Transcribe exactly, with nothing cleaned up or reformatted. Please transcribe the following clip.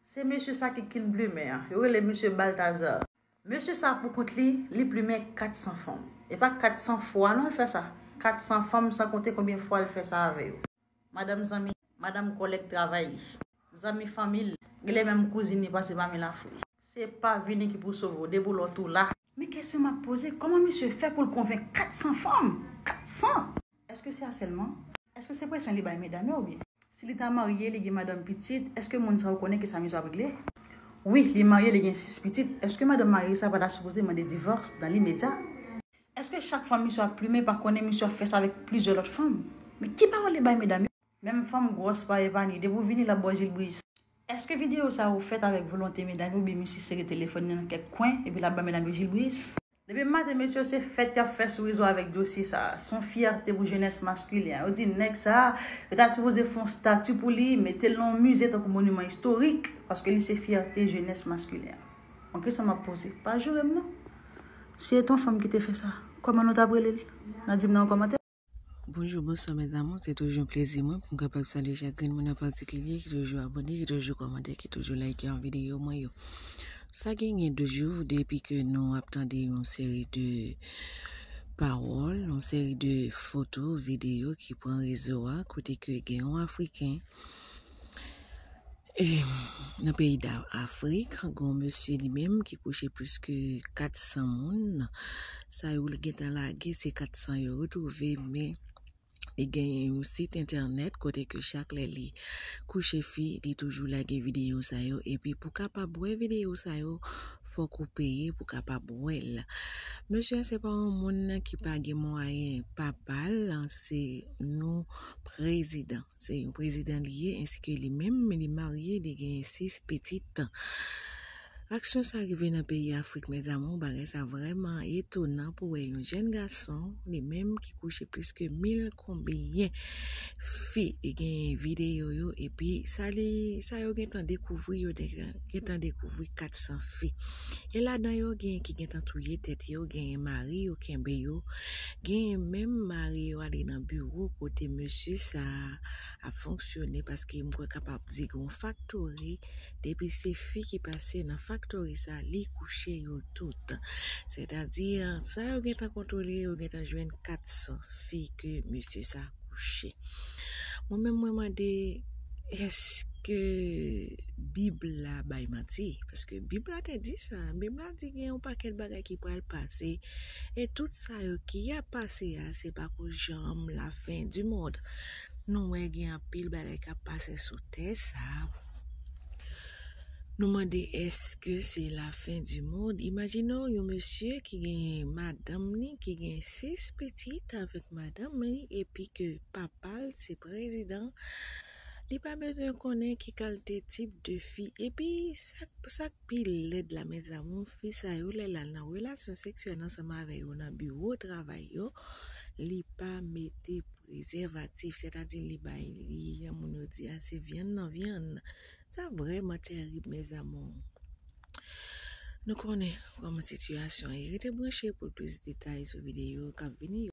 Se mesye sa ki kin plimen an. Yo rele mesye Baltazar. Mesye sa pou kont li, li plimen kat san fanm. E pa kat san fwa non l fè sa. Kat san fanm san konte konbyen fwa l fè sa avè yo. Madanm zanmi, madanm kòlèg travay li. Zanmi fanmi l, genlè menm kouzin li pase pami lafou. Se pa vini ki pou sove w, depi w lòt ou la. Men kesyon m ap poze, kòman misye fè pou l konvenk kat san fanm? Kat san! Èske se asèlman? Èske se presyon li bay medam yo oubyen? Si li ta marye, li gen madanm pitit, èske moun sa yo konnen kisa misye ap regle? Wi, li marye, li gen sis pitit. Èske madanm marye sa pa ta sipoze mande divòs nan limedya? Èske chak fwa misye ap plimen pa konnen misye ap fè sa avèk plizyè lòt fanm? Men ki pawòl li bay medam yo? Menm fanm gwòs pa epanye, depi w vini l ap ba w jilbriz. Èske videyo sa yo fèt avèk volonte medam yo oubyen misye sere telefòn li nan kèk kwen epi l ap ba medam yo jilbriz? Depi maten, mesye, se fèt y ap fè sou rezo avèk dosye sa a. Se yon fyète pou jenès maskilen an. Yo di nèg sa a, yo ta sipoze fè yon stati pou li, mete l nan yon mize tankou moniman istorik, paske li se fyète jenès maskilen an. Yon kesyon m ap poze, pa joure m non. Si se te yon fanm ki te fè sa, kòman nou t ap rele l? N a di m nan yon kòmantè. Bonjou, bonswa, mes amours. Se toujou yon plezi mwen pou m kapab salye chak grenn moun an patikilye ki toujou abòne, ki toujou kòmante, ki toujou like yon videyo mwen yo. Sa genyen de jou depi ke nou ap tande yon seri de pawòl, yon seri de foto, videyo ki pran rezo a, kote ke gen yon Afriken, e, nan peyi da Afrik, gen yon mesye li menm ki kouche plis ke kat san moun. Sa yo gentan lage, se kat san yo retwouve, men li genyen yon sit entènèt kote ke chak lè li kouche fi, li toujou lage videyo sa yo. Epi pou kapab wè videyo sa yo, fòk ou peye pou kapab wè l. Mesye a se pa yon moun ki pa gen mwayen. Papa l se yon prezidan. Se yon prezidan li ye, ensi ke li menm, li marye, li genyen sis pitit. Aksyon sa rive nan peyi Afrik, mes amours, bagay sa vrèman etonan pou wè yon jèn gason, li menm ki kouche plis ke mil konbyen fi. Li genyen videyo yo, epi sa li, sa yo gentan dekouvri, yo de-, gentan dekouvri kat san fi. E ladan yo, genyen ki gentan touye tèt yo, genyen mari yo kenbe yo, genyen menm mari yo ale nan biwo kote mesye sa a ap fonksyone, paske m kwè kapab di gen yon faktori, depi se fi ki pase nan faktori sa, li kouche yo tout. Sètadi, sa yo gentan kontwole, yo gentan jwenn kat san fi ke mesye sa kouche. Mwen menm, mwen mande, èske Bib la bay manti? Paske Bib la te di sa. Bib la di gen yon pakèt bagay ki pral pase. E tout sa yo ki ap pase a, se pa pou janm la fin du monde. Nou wè gen anpil bagay k ap pase sou tè sa. Nou mande, èske se la fin du monde? Imajine w yon mesye ki gen madanm li, ki gen sis pitit avèk madanm li, epi ke papa l se prezidan. Li pa bezwen konnen ki kalite tip de fi. Epi sa, sa k pi lèd la, mes amours, fi sa yo, lè l al nan relasyon seksyèl ansanm avè yo nan biwo travay yo, li pa mete prezèvatif, sètadi li bay, li, jan moun yo di a, se vyann nan vyann. Sa vrèman tèrib, mes amours. Nou konnen kòman sitiyasyon an ye. Rete branche pou plis detay sou videyo k ap vini yo.